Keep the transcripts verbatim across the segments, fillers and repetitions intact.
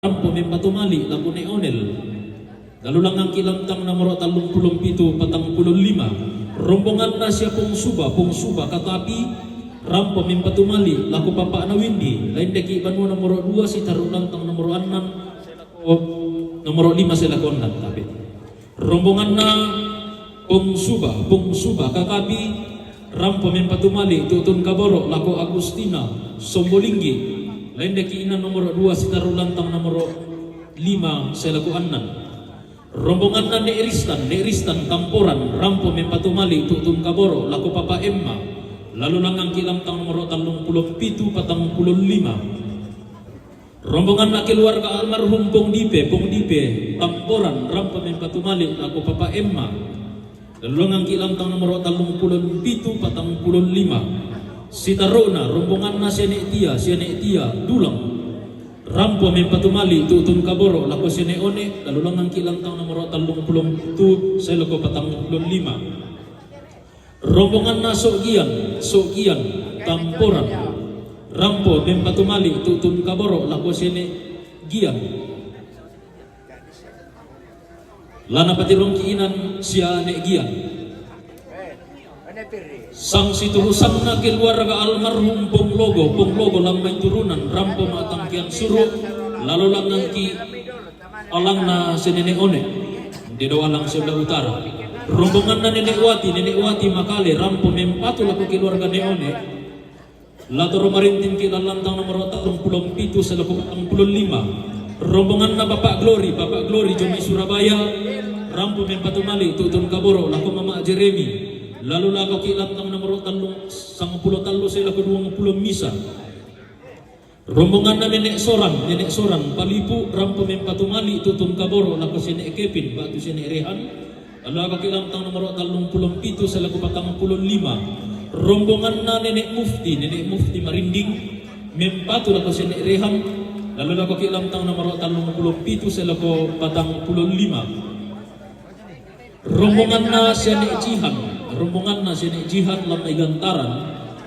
rampo mempatumali lako Ne' Onel. Lalu langan ki lantang nomoro tallung pulo pitu patang pulo lima. Rombonganna sia Pong Suba, Pong Suba Katapi, rampo mempatumali lako Papa' na Windi. Lain deki banua nomoro dua, sitaru' lantang nomoro annan, nomoro lima selako annan, tapi. Rombonganna Pong Suba, Pong Suba Kakapi, rampo mempatumali tu'tun kaboro' lako Agustina Sombolinggi. Lain deki inna nomoro dua, sitaru' lantang nomoro lima selako annan. Rombonganna Ne' Ristan, Ne' Ristan Tamporan, rampo mempatumali tu'tun kaboro' lako Papa Emma. Lalu langan ki lantang nomoro tallung pulo pitu patang pulo lima. Rombonganna keluarga almarhum Pong Dipe, Pong Dipe Tamporan, rampo mempatumali lako Papa Emma. Lalu langan ki lantang nomoro tallung pulo pitu patang pulo lima. Sitaru'na, rombonganna sia Ne' Tia, sia Ne' Tia Dulang, rampo mempatumali tu'tun kaboro' lako sia Ne' One. Lalu langan ki lantang nomoro tallung pulo pitu selako patang pulo lima. Rombonganna So'gian, So'gian Tamporan, rampo mempatumali tu'tun kaboro' lako sia Ne' Gian. La napatirongki inan sia Ne' Gian. Sangsiturusanna keluarga almarhum Pong Logo, Pong Logo lan mai turunan, rampo ma'tangkian suru', lalu langan ki alangna sia Ne' One, de do alang sebelah utara. Rombonganna Nenek Wati, Nenek Wati Makale, rampo mempatu lako keluarga Ne' One. La toro marinting ki lan lantang nomoro tallung pulo pitu selako patang pulo lima. Rombonganna Bapak Glory, Bapak Glory jomai Surabaya, rampo mempatumali tu'tun kaboro' lako Mama Jeremy. Lalu lako ki lantang nomoro tallung, sangpulo tallu selako duang pulo misa. Rombonganna Nenek Soran, Nenek Soran Palipu, rampo mempatumali tu'tun kaboro' lako sia Ne' Kevin ba'tu sia Ne' Rehan. Lalu lako ki lantang nomoro tallung pulo pitu selako patang pulo lima. Rombonganna Nenek Mufti, Nenek Mufti Marinding, mempatu lako sia Ne' Rehan. Lalu lako ki lantang nomoro tallung pulo pitu selako patang pulo lima. Rombonganna sia Ne' Jihan, rombonganna sia Ne' Jihan lan mai Gantaran,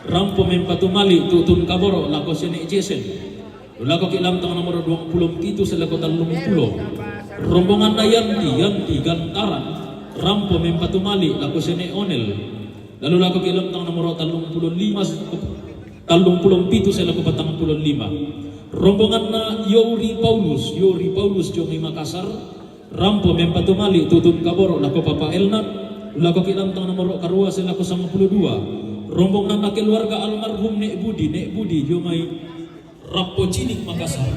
rampo mempatumali tu'tun kaboro' lako sia Ne' Jesen. Lalu lako ki lantang nomoro duang pulo pitu selako tallung pulo. Rombonganna Yanti, Yanti Gantaran, rampo mempatumali lako sia Ne' Onel. Lalu lako ki lantang nomoro tallung pulo lima, tallung pulo pitu selako patang pulo lima. Rombonganna Yori Paulus, Yori Paulus jomai Makassar, rampo mempatumali tu'tun kaboro' lako Papa Elna. Lako ki lantang nomoro karua selako sangpulo dua. Rombonganna keluarga almarhum Ne' Budi, Ne' Budi jomai Rappo Cini' Makassar,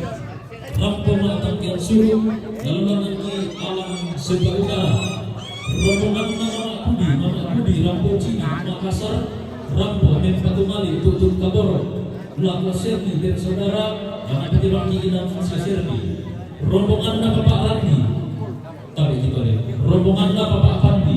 rampo ma'tangkian suru', lalu langan ki alang sebelah utara. Rombonganna Mama Budi, Mama Budi Rappo Cini' Makassar, rampo mempatumali tu'tun kaboro' lako Serni dan saudara, la napatirongki inan sia Serni. Rombonganna Bapak Randi, tapi kita deh. Rombonganna Bapak Pandi.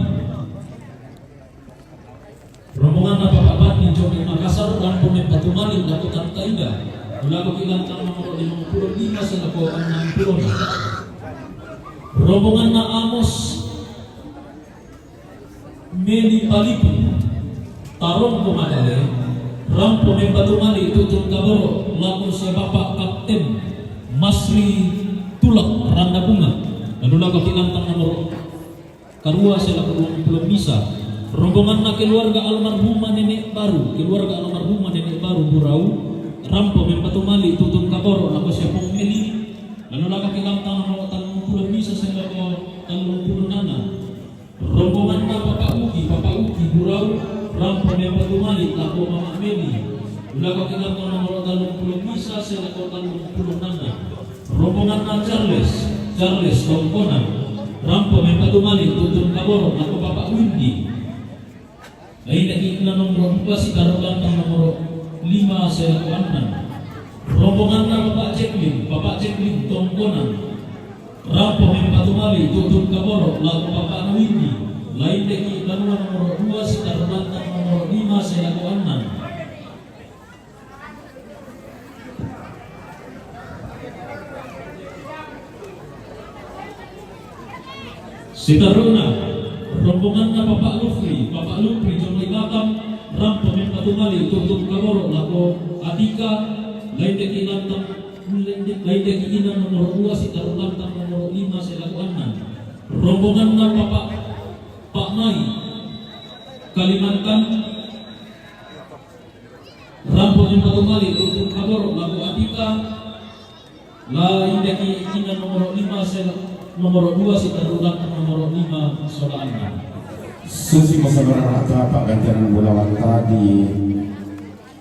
Rombonganna Bapak Pandi jomai Makassar, rampo mempatumali lako Tanta Ida. Lalu lako ki lantang nomoro limang pulo lima selako annang pulo. Rombonganna Amos Meli Palipu, Tarongko Madale, rampo mempatumali tu'tun kaboro' lako sia Bapak Kapten Masri Tulak Randa Bunga. Lalu lako ki lantang nomoro karua selako duang pulo misa. Rombonganna keluarga almarhumah Nenek Baru, keluarga almarhumah Nenek Baru Burau, rampo mempatumali tu'tun kaboro' lako sia Pong Meli. Lalu lako ki lantang nomoro tallung pulo misa selako tallung pulo nana. Rombonganna Papa Uki, Papa Uki Burau, rampo mempatumali lako Mama Meli. Lalu lako ki lantang nomoro tallung pulo misa selako tallung pulo nana. Rombonganna Charles, Charles Tongkonan, rampo mempatumali tu'tun kaboro' lako Bapak Windy. Lain deki inna nomoro dua, sitaru' lantang nomoro lima selako annan. Rombonganna Bapak Jacqueline, Bapak Jacqueline Tongkonan, rampo mempatumali tu'tun kaboro' lako Bapak Windy. Lain deki banua nomoro dua, sitaru' lantang nomoro lima selako annan. Sitaru'na, rombonganna Bapak Lufri, Bapak Lufri jomai Batam, rampo mempatumali tu'tun kaboro' lako Atika. Lain deki lantang Lain daki inan nomor dua, si taru lantang nomor lima, selaku annan. Rombonganna Bapak Pak Mai, Kalimantan. Rampo mempatumali untuk kaboro lako Atika. Lain daki inan nomor lima, sel-, nomor dua, si taru lantang nomor lima, sola annan. Susi masabarata paggantian bulawanta di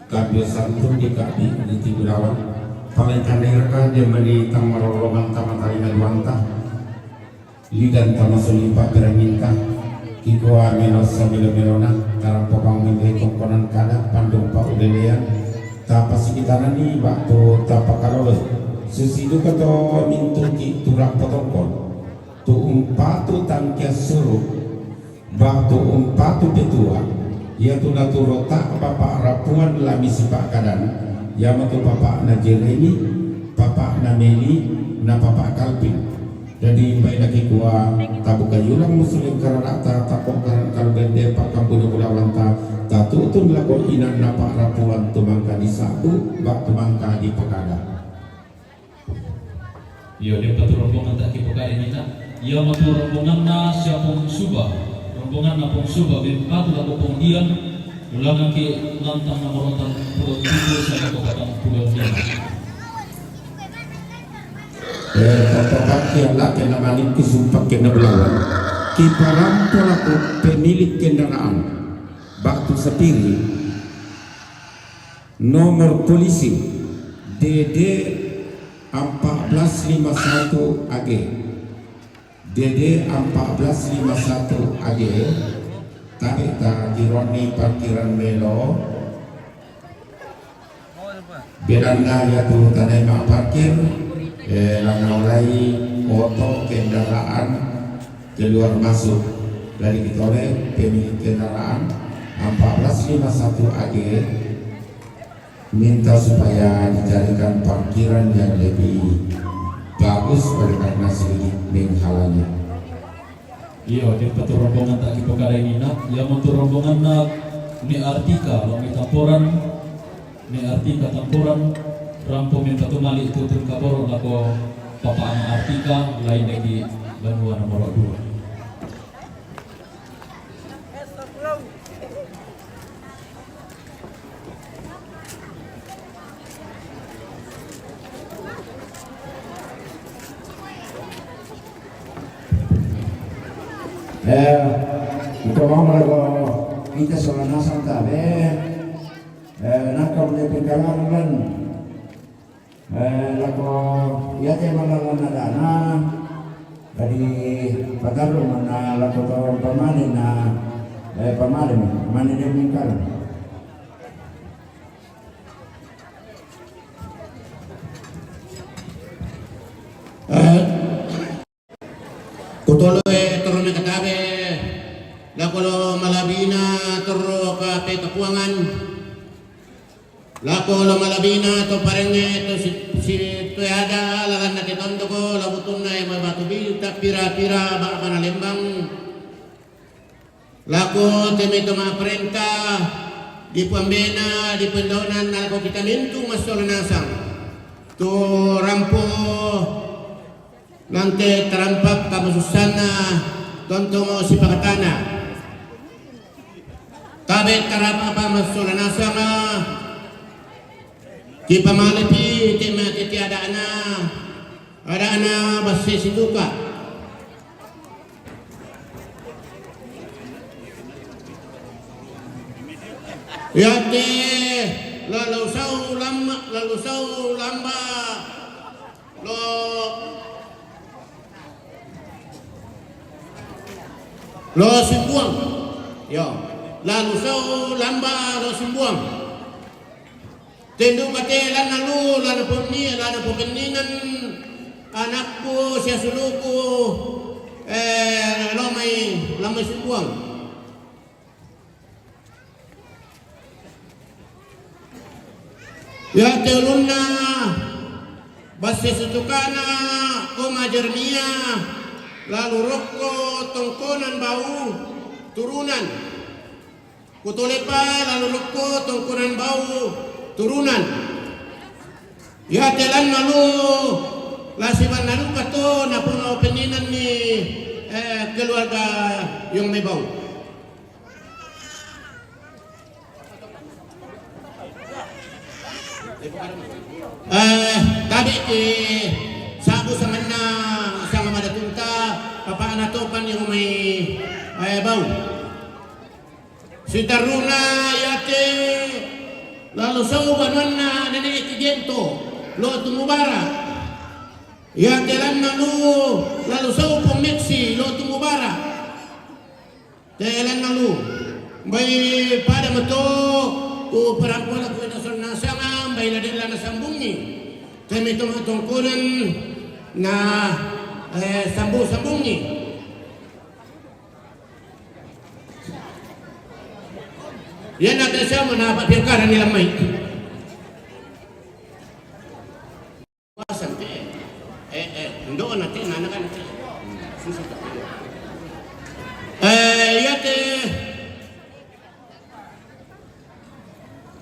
Kabio Santun di Kabi di Tibulawan. Paling kandai raka dia mani tang marolongan tama tali maduanta. Lidan tama sulimpa piranginta. Kikua melo samilo melona. Tarang popang mende tongkonan kada pandung pa ulelean. Tapa sikitanani waktu tapa kalolo. Susi duka to mintuki turang potongkon. Tu umpatu tangkias suru. Waktu umpatu petua, iatu naturo ta Bapak Rapuan lami sipakadan, iamatu Bapak na Jeremy, Bapak na Meli, na Bapak Kalpin. Jadi mbai nakikua tabuka yulang musuling karanata tapok karan kaludende pakambuna bulawanta tatutun lako inan na Pak Rapuan tumangka di sabu, bak tumangka di pakada. Iyo, dempatu rombongan ta kipokada nina. Iamatu rombonganna sia Pong Suba. Rombonganna Pong Suba, bempatu lako Pong Dian. Ulangan ke lantang nomor patang pulo pitu, sia lako patang pulo lima. Eh, Bapak Kian laki na maling kisumpak kena belawan. Kiparampo lako pemilik kendaraan. Batu Sapiri. Nomor polisi D D empat belas lima satu A G. D D empat belas lima satu A G. Tabe ta gironi parkiran melo. Bedanna iatu tanai ma parkir, eh, lanna mulai oto kendaraan keluar masuk dari Kitole, pemilik kendaraan empat belas lima satu A G. Minta supaya dicarikan parkiran yang lebih bagus oleh karena sedikit menghalangi. Iyo, dempatu rombongan ta kipokada nina, iamatu rombonganna Ne Artika, lao mai Tamporan, Ne Artika Tamporan, rampo mempatumali tutun kaboro lako Bapak Ne Artika, lain daki banua nomor dua. Eh, iko mau lako ita sola nasang tabe. Eh, nangka mule pingkalan. Eh, lako iate malalan adana, jadi patarru mana lako to pamane na, eh, pamane, pamane dia mingkal. Eh, kutolo e toro mekatabe, lako lo malabina toro ka pe kapuangan. Lako lo malabina to parengnge to si, si toe ada lalanna te tondoko, lao butunna e mai batu bita pira-pira ba-, bana lembang. Lako te mai to mapparenta di puambena, di pendonan, lako kita mintu massola nasang. To rampo Nangke tarampak kamasussanna tontongo sipakatana. Tabe tarapapa massola nasanga, kipamalepi te mate ti adana, adana basse situka. Yate lalu sau lamba, lalu sau lamba. Lo, lo simbuang. Yo. Lalu sau lamba lo simbuang. Tendu kate lana lu, lana ponni, lana popenningan anakku sia suluku, eh, lo mai, lo mai simbuang. Yate ulunna basse sutukana Oma Jeremia, lalu rokko tongkonan bau turunan. Kutolepa lalu rokko tongkonan bau turunan. Iate lanna lu, la sibanna lu ka to, na pono penninan ni, eh, keluarga Yong Mebau. Eh, tabe' ke sabu sanganna sanga madatunta, papa'na topan yang mai, eh, bau. Sitarruna iate lalu sau banuanna nene' ki Gento, lo tu Mubara. Iate lanna lu lalu sau pong Meksi, lo tu Mubara. Telan nalu. Bai pada mato tu parampuan ku ina sonna sanga, bai la della na sambungi. Kami tu tongkonan na, eh, sambu-sambungi. Iana te sama na apa pirkara ni lamai. Wasan te. Eh, eh, ndo na te, nana kan te. Susu te. Eh, iate,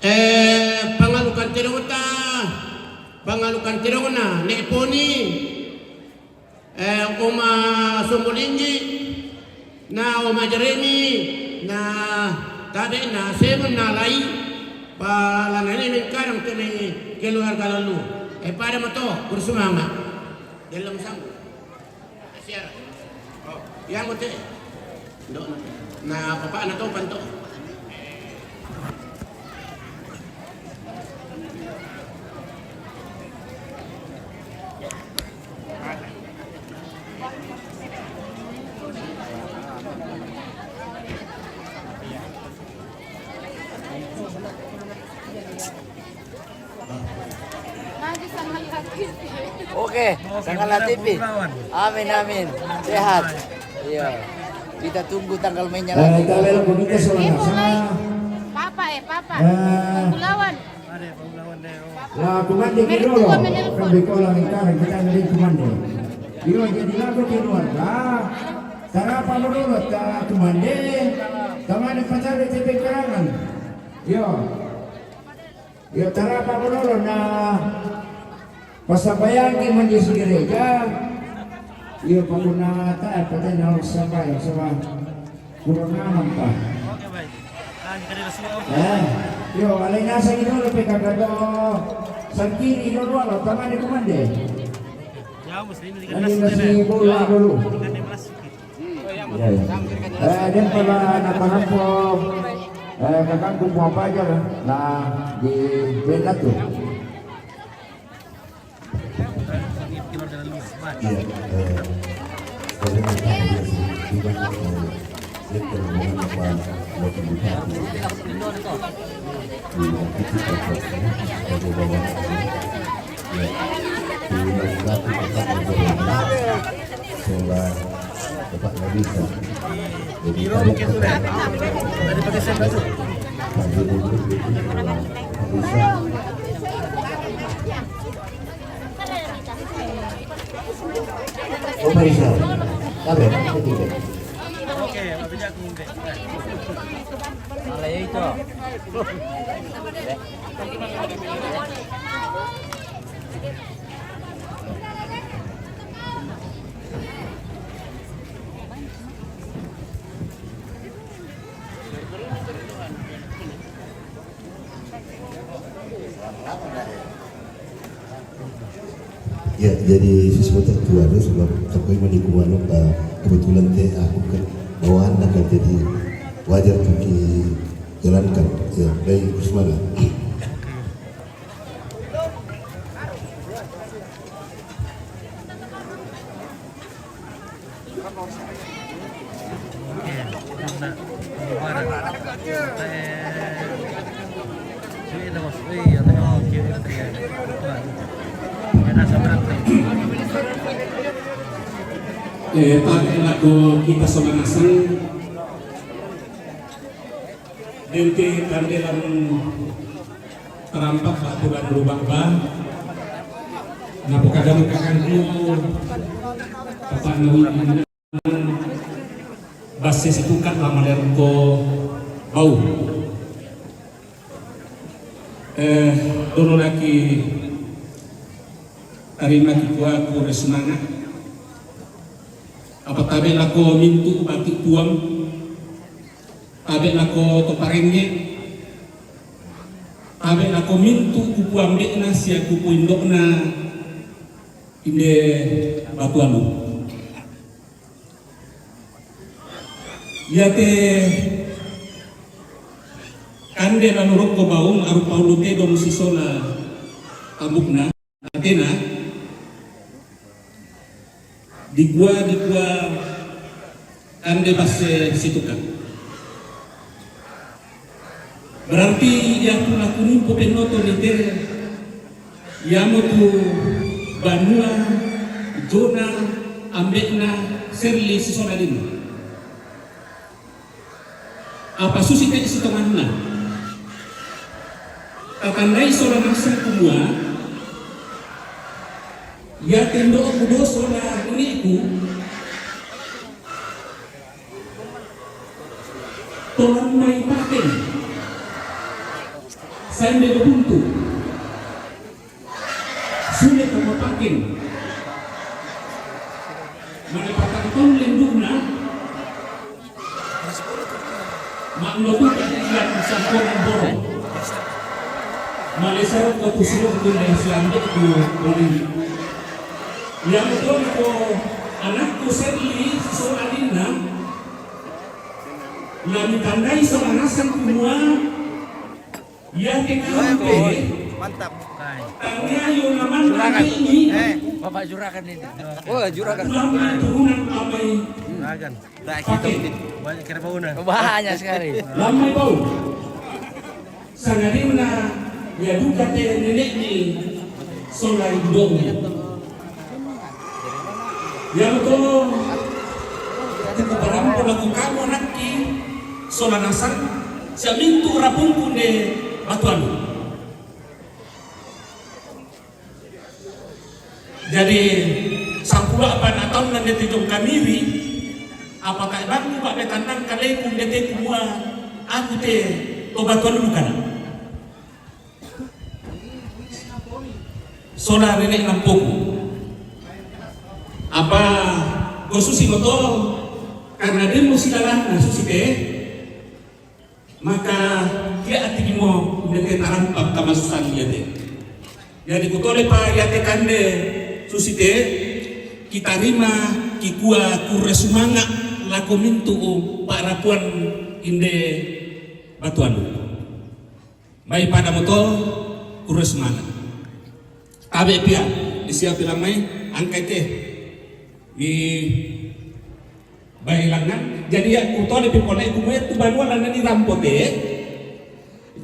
eh, pangalukan terota, pangalukan terona, ne poni, eh, oma Sombolinggi, na oma Jeremi, na tabe' na Seven na lai, pa lana ne mengkarang tu mai keluarga lalu. Eh, pada mato, bersumanga. Dalam sambung. Siara. Oh, yang mute. Ndo na. Na, papa'na topan to. Oke, Sangala T V. Amin, amin. Sehat. Iya. Kita tunggu tanggal mainnya lagi. Eh, kita belok ke kita sebelah sana. Papa, eh, Papa. Eh. Bulawan. Lah, kumande ki dolo. Kan beko lang ikan, kita ngeri kumande. Iyo, jadi lagu keluarga. Tarapa mo dolo, ta kumande. Tamane pacar di T V Karangan. Iyo. Iyo, tarapa mo dolo na pasabayangki manjis gereja. Iyo, pakuna ta, eh, patena sambayang, sama. Kurang aman, Pak. Oke, baik. Ah, ini kada semua. Eh, iyo, alai nasa ini dulu, P K K to. Sangkiri dulu, alo, tamane kumande. Ya, muslim ini kan nasi bola dulu. Iya, iya. Eh, dan pala na panampo, eh, kakangku mo pajar na di Bennatu. Iya, eh, bagaimana dia sih? Di mana, eh, dia telah mengenapa waktu di Bennatu. Di Bennatu, ya. Di Bennatu, ya. Di Bennatu, ya. Solar Bapak nggak bisa. Jadi, Biro mungkin sudah. Tadi pakai saya masuk. Oh, bisa. Oke, Pak Bijak, mungkin. Malah ya itu. Ya, jadi sesuatu tertua tu sebab aku yang menikung anu, eh, kebetulan te aku ke bawaan dah kan, jadi wajar tu ki jalankan. Ya, baik, semangat. Eh, tak laku kita sama nasang. Dente kandelan terampak batu dan lubang ba. Napokadang kakangku, Bapak Nawi, basse situkat lama lerko bau. Eh, dono laki Tarima kikua ku resmana. Apa tabe' lako mintu' batu' Puang, tabe' lako to parenge', tabe' lako mintu' kupu ambe'na sia kupu indo'na inde batuannu. Iate kande lanu rokko baung aru paulu tedong sisola tambukna, atena dikua-dikua kande basse situka. Berarti iatu nakunimpo pennoto nite, iamotu banua jona ambe'na Serli sisola lino. Apa susi te sitonganna. Tatandai sola naseng kumua, iate ndo'ku do sola nene'ku, tolan mai paken. Sande buntu. Sule ko mapakeng. Mane patang taun lendu'na, ma'lobuka ilan samponan borong. Male sarokko tu sulukku le siambe'ku polini. Iamoto ko anakku Serli sola alinna, la mitandai sola naseng kumua, iate kau pe, mantap. Tangayo namanna ini. Eh, Bapak juragan ini. Oh, juragan. Tulang turunan amai. Juragan. Banyak kira bauna. Banyak sekali. Lammai bau. Sangadinna ia duka te nene'ni sola indo'ni. Iamoto kuparampo lako kamu anakki sola naseng, sia mintu' rapungku inde batuannu. Jadi, sampulo a'pa' na taunna inde te jong Kamiri, apa tae bangku pa'betannang kaleku inde te kumua, aku te to batuannu kana. Sola nene'na ampoku. Apa ko susi moto, karena demmo silalanna susi te, maka kia atigi mo inde te tarampak kamasusan iate. Jadi kutolepa iate kande susi te, kitarima, kikua kurre sumanga' lako mintu' pa'rapuan inde batuannu. Mai pada moto kurre sumanga'. Tabe' pia, disiapi lammai, angkai te. Mi bailangan, jadi ia kutole pi pole kumue tu banua nana ni rampo te,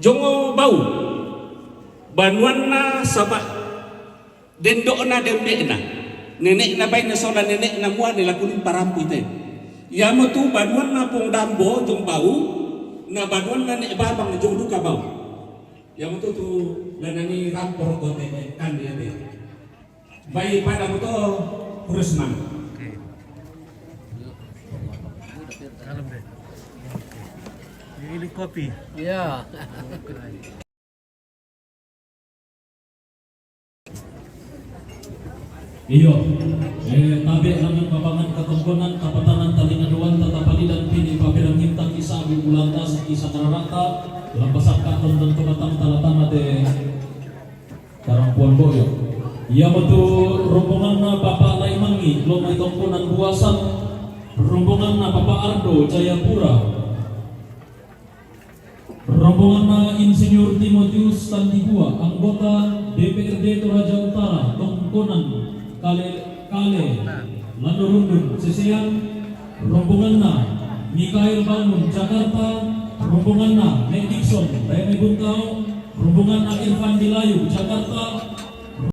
jongo bau. Banuanna saba' dendo'na dembe'na. Nene'na baine sola nene'na muane lakuning parampu te. Iamotu banuanna Pong Dambo jong bau, na banuanna ne' Babang jong duka bau. Iamotu tu lanani rampo roko te kande te. Bai pada moto kurus mang. Oke. Kalem deh. Ini kopi. Iya. Iyo. Eh, tabe' langan babangan katongkonan, tapatanan talingaduan, tatapalidan pini paperanginta kisah bibulanta, kisah kararata, lampasakka tentang tematang talatama te. Karampuan Boyo. Iamotu rombonganna Bapak Laimangi, lo mai tongkonan Buasan, rombonganna Bapak Ardo Jayapura, rombonganna Insinyur Timotius Tandibua, anggota D P R D Toraja Utara, tongkonan Kale, Kale, Landorundun, Sesean, rombonganna Mikael Bangun, Jakarta, rombonganna Mel Dikson, Reme Buntao, rombonganna Irfan Dilayu, Jakarta,